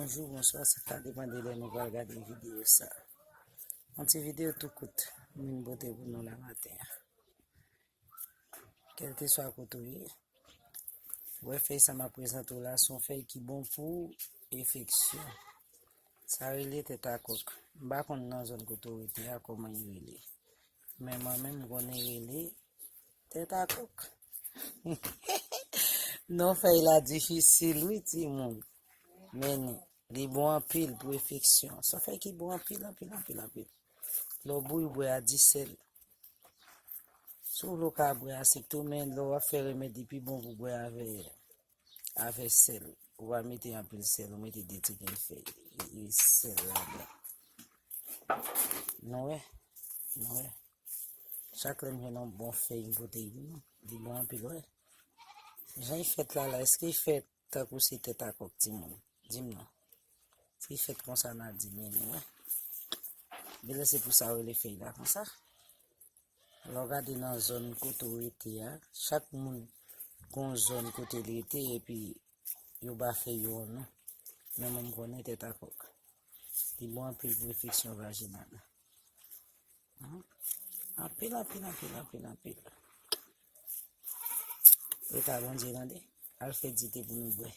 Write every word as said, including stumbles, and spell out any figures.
Bonjou, bonswa, sa ka depann de lè nou pral gade videyo sa. Yon ti videyo tou kout, m vin pote pou nou la maten an. Kèlkeswa kote w ye, wè fèy sa m ap prezante w la, se yon fèy ki bon pou enfeksyon. Sa rele tèt a kòk. M pa konn nan zòn kote w rete a kòman li rele. Men mwen menm m konnen rele tèt a kòk. Non fèy la difisil wi timoun. Men li bon anpil pou enfeksyon. Se yon fèy ki bon anpil, anpil, anpil, anpil. Lè w bouyi w bwè a di sèl. Si w vle w ka bwè a sik tou, men lè w ap fè remèd li pi bon pou bwè avè, avè sèl. Ou pa mete anpil sèl, ou mete de ti grenn fèy e, e sèl ladan. Nou wè? Nou wè? Chak lè m jwenn yon bon fèy, m pote li, li bon anpil, wè. Jan li fèt la, la, èske li fèt tankou se tèt a kòk timoun? Di m non. Si li fèt konsa, n a di men li, wè. Genlè se pou sa yo rele fèy la konsa. Lè w gade nan zòn kote w rete a, chak moun gon zòn kote l rete epi yo ba fèy yo non. Men mwen m konnen tèt a kòk. Li bon anpil pou enfeksyon vajinal. Anpil, anpil, anpil, anpil, anpil. Reta Bondye tande. Al fè dite pou nou bwè.